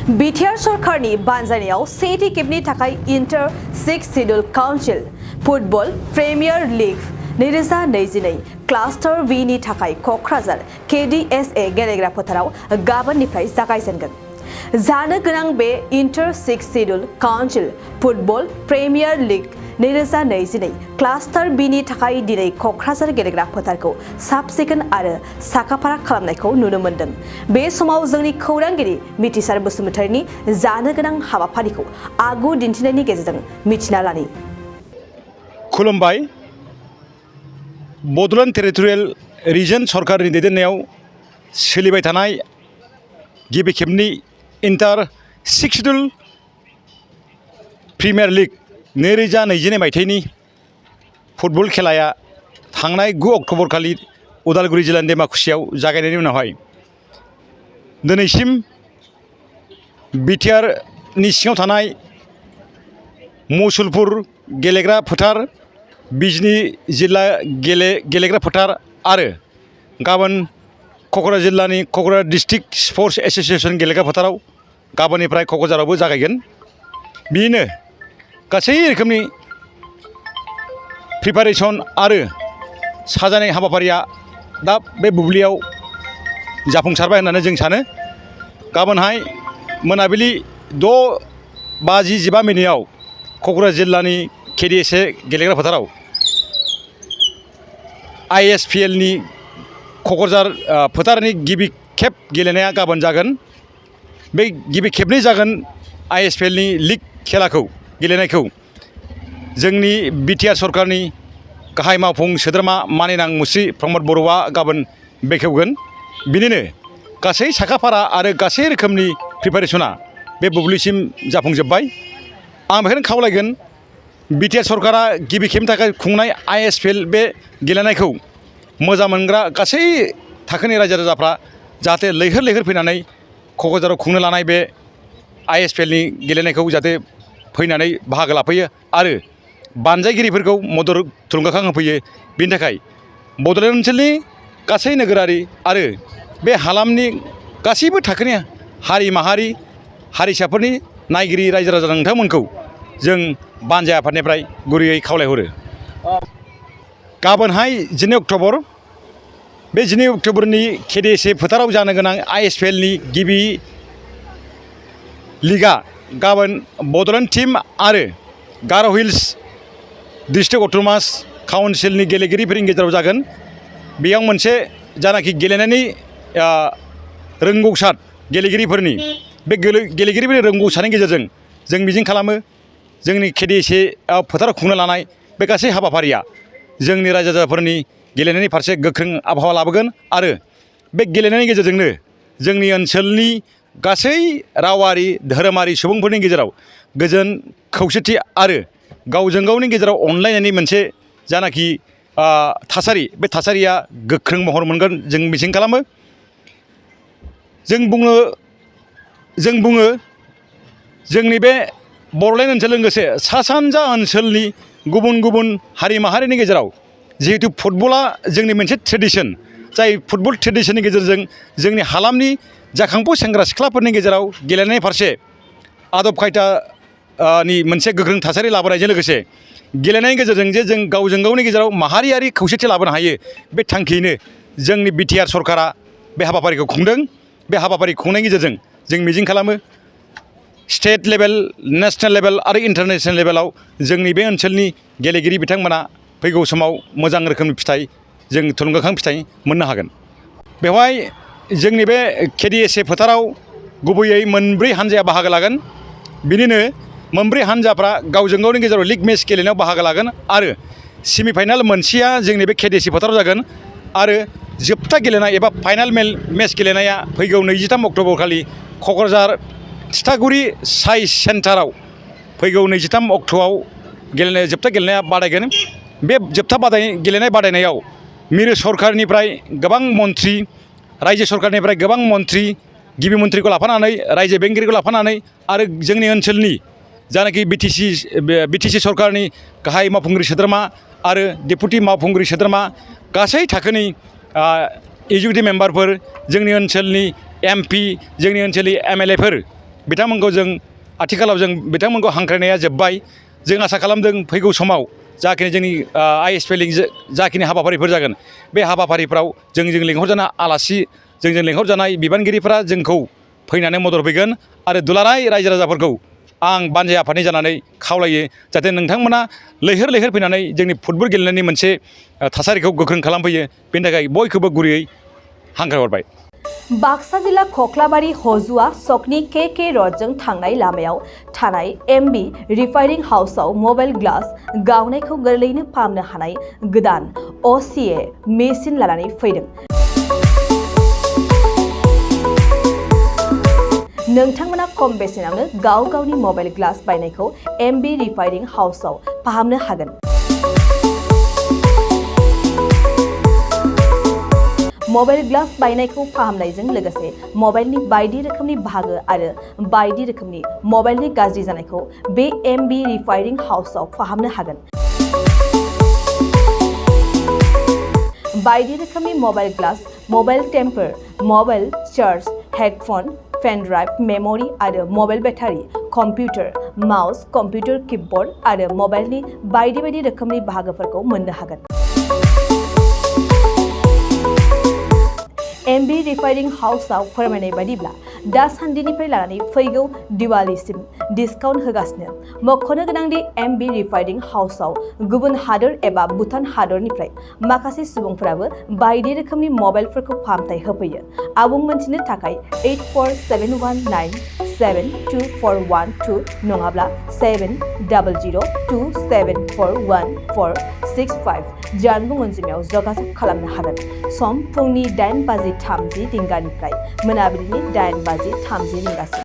BTR सरकारनि बानजायनायाव सेथि खेबनि थाखाय inter 6 schedule council football premier league 2022 cluster B नि थाखाय क'क्राझार KDSA गेलेग्रा फोथाराव गाबोननिफ्राय जागायजेनगोन। जानो गोनां बे inter 6 schedule council football premier league 2022 cluster B नि थाखाय दिनै क'क्राझार गेलेग्रा फोथारखौ साब-सिखोन आरो साखाफारा खालामनायखौ नुनो मोन्दों। बे समाव जोंनि खौरांगिरि मिथिसार बसुमतारीनि जानो गोनां हाबाफारिखौ आगु दिन्थिनायनि गेजेरजों मिथिना लानि। खुलुमबाय। बड'लेण्ड टेरिटरियेल रिजन सरकारनि दैदेननायाव सोलिबाय थानाय गिबि खेबनि इन्टार 6 शिड्यूल प्रिमियार लीग 2022 मायथाइनि फुटबल खेलाया थांनाय 9 अक्ट'बर खालि उदालगुरि जिल्लानि दैमाकुसियाव जागायनायनि उनावहाय दिनैसिम बिटिआरनि सिङाव थानाय मुसलपुर गेलेग्रा फोथार, बिजनी जिल्ला गेलेग्रा फोथार आरो गाबोन क'क्राझार जिल्लानि क'क्राझार डिस्ट्रिक्ट स्पर्ट्स एस'सिएशन गेलेग्रा फोथाराव गाबोननिफ्राय क'क्राझारावबो जागायगोन। बेनो गासै रोखोमनि प्रिपारेसन आरो साजायनाय हाबाफारिया दा बे बुब्लियाव जाफुंसारबाय होननानै जों सानो। गाबोनहाय मोनाबिलि 6:15 क'क्राझार जिल्लानि KDSA गेलेग्रा फोथाराव ISPL नि क'क्राझार फोथारनि गिबि खेब गेलेनाया गाबोन जागोन। बे गिबि खेबनै जागोन ISPL नि लीग खेलाखौ गेलेनायखौ जोंनि बिटिआर सरकारनि गाहाय मावफुं सोद्रोमा मानिनां मुस्रि प्रमद बर'आ गाबोन बेखेवगोन। बिनिनो गासै साखाफारा आरो गासै रोखोमनि प्रिपारेसना बे बुब्लिसिम जाफुंजोब्बाय। आं बेखौनो खावलायगोन बिटिआर सरकारा गिबि खेबनि थाखाय खुंनाय ISPL बे गेलेनायखौ मोजां मोनग्रा गासै थाखोनि रायजो राजाफ्रा जाहाथे लैहोर लैहोर फैनानै क'क्राझाराव खुंनो लानाय बे ISPL नि गेलेनायखौ जाहाथे फैनानै बाहागो लाफैयो आरो बानजायगिरिफोरखौ मदद थुलुंगाखां होफैयो। बेनि थाखाय बड'लेण्ड ओनसोलनि गासै नोगोरारि आरो बे हालामनि गासैबो थाखोनि हारि माहारि हारिसाफोरनि नायगिरि रायजो राजा नोंथांमोनखौ जों बानजाय आफादनिफ्राय गुरैयै खावलायहरो। गाबोनहाय 12 अक्ट'बर बे 12 अक्ट'बरनि KDSA फोथाराव जानो गोनां ISPL नि गिबि लीगआ गाबोन बड'लेण्ड टीम आरो गार' हिल्स डिस्ट्रिक्ट अट'नमास काउन्सिलनि गेलेगिरिफोरनि गेजेराव जागोन। बेयाव मोनसे जानाखि गेलेनायनि रोंगौसार गेलेगिरिफोरनि बे गेलेगिरिफोरनि रोंगौसारनि गेजेरजों जों मिजिं खालामो जोंनि KDSA फोथाराव खुंनो लानाय बे गासै हाबाफारिया जोंनि रायजो राजाफोरनि गेलेनायनि फारसे गोख्रों आबहावा लाबोगोन आरो बे गेलेनायनि गेजेरजोंनो जोंनि ओनसोलनि गासै रावारि धोरोमारि सुबुंफोरनि गेजेराव गोजोन खौसेथि आरो गावजों गावनि गेजेराव अनलायनायनि मोनसे जानाखि थासारि बे थासारिया गोख्रों महर मोनगोन जों मिजिं खालामो। जों बुङो जोंनि बे बड'लेण्ड ओनसोल लोगोसे सा सानजा ओनसोलनि गुबुन गुबुन हारि माहारिनि गेजेराव जिहेतु फुटबला जोंनि मोनसे ट्रेडिसन, जाय फुटबल ट्रेडिसननि गेजेरजों जोंनि हालामनि जाखांफु सेंग्रा सिख्लाफोरनि गेजेराव गेलेनायनि फारसे आदब खायदानि मोनसे गोख्रों थासारि लाबोनायजों लोगोसे गेलेनायनि गेजेरजों जे जों गावजों गावनि गेजेराव माहारियारि खौसेथि लाबोनो हायो, बे थांखियैनो जोंनि बिटिआर सरकारा बे हाबाफारिखौ खुंदों। बे हाबाफारि खुंनायनि गेजेरजों जों मिजिं खालामो स्टेट लेभेल, नेसनेल लेभेल आरो इन्टारनेसनेल लेभेलाव जोंनि बे ओनसोलनि गेलेगिरि बिथांमोना फैगौ समाव मोजां रोखोमनि फिथाइ जों थुलुंगाखां फिथाइ मोननो हागोन। बेवहाय जोंनि बे KDSA फोथाराव गुबैयै मोनब्रै हानजाया बाहागो लागोन। बिनिनो मोनब्रै हानजाफ्रा गावजों गावनि गेजेराव लीग मेच गेलेनायाव बाहागो लागोन आरो सेमिफाइनाल मोनसेया जोंनि बे KDSA फोथाराव जागोन आरो जोबथा गेलेनाय एबा फाइनाल मेच गेलेनाया फैगौ 23 अक्ट'बर खालि क'क्राझार थिथागुरि साइन्स सेन्टाराव फैगौ 23 अक्ट'आव जोबथा गेलेनाया बादायगोन। बे जोबथा गेलेनाय बादायनायाव मिरु सरकारनिफ्राय गोबां मन्थ्रि, रायजो सरकारनिफ्राय गोबां मन्थ्रि, गिबि मन्थ्रिखौ लाफानानै रायजो बेंगिरिखौ लाफानानै आरो जोंनि ओनसोलनि जानाखि बिटिसि सरकारनि गाहाय मावफुंगिरि सोद्रोमा आरो डेपुटि मावफुंगिरि सोद्रोमा गासै थाखोनि एग्जिकिउटिभ मेम्बारफोर, जोंनि ओनसोलनि MP, जोंनि ओनसोलनि MLAफोर बिथांमोनखौ जों आथिखालाव जों बिथांमोनखौ हांख्रायनाया जोब्बाय जों आसा खालामदों फैगौ समाव जाखिनि जोंनि ISPLing जाखिनि हाबाफारिफोर जागोन बे हाबाफारिफ्राव जोंजों लिंहरजानाय आलासि जोंजों लिंहरजानाय बिबानगिरिफोरा जोंखौ फैनानै मदद होफैगोन आरो दुलाराय रायजो राजाफोरखौ आं बानजाय आफादनि जानानै खावलायो जाहाथे नोंथांमोना लैहोर लैहोर फैनानै जोंनि फुटबल गेलेनायनि मोनसे थासारिखौ गोख्रों खालामफैयो बेनि थाखाय बयखौबो गुरैयै हांख्रायहरबाय। बाक्सा जिल्ला खख्लाबारि हजुआ सकनि KK रडजों थांनाय लामायाव थानाय MB रिफाइनिं हाउसआव मबाइल ग्लास गावनायखौ गोरलैयैनो फाहामनो हानाय गोदान OCA मेसिन लानानै फैदों। नोंथांमोना खम बेसेनावनो गाव गावनि मबाइल ग्लास बायनायखौ MB रिफाइनिं हाउसआव फाहामनो हागोन। मबाइल ग्लास बायनायखौ फाहामनायजों लोगोसे मबाइलनि बायदि रोखोमनि बाहागो आरो बायदि रोखोमनि मबाइलनि गाज्रि जानायखौ बे MB रिफाइनिं हाउसआव फाहामनो हागोन। बायदि रोखोमनि mobile glass, mobile temper, mobile charge, headphone, pen drive, memory आरो mobile battery, computer, mouse, computer keyboard आरो मबाइलनि बायदि बायदि रोखोमनि बाहागोफोरखौ मोननो हागोन। MB रिफाइनिं हाउसआव फोरमायनाय बायदिब्ला दासान्दिनिफ्राय लानानै फैगौ दिवालीसिम डिसकाउन्ट होगासिनो। मख'नो गोनांदि MB रिफाइनिं हाउसआव गुबुन हादोर एबा भुटान हादरनिफ्राय माखासे सुबुंफोराबो बायदि रोखोमनि मबाइलफोरखौ फाहामथाय होफैयो। आबुं मोनथिनो थाखाय 8471972412 नङाब्ला 7002741465 जानबुं अनजिमायाव जगाजग खालामनो हागोन। सम फुंनि 8:30 रिंगानिफ्राय मोनाबिलिनि 8:30 रिंगासिम।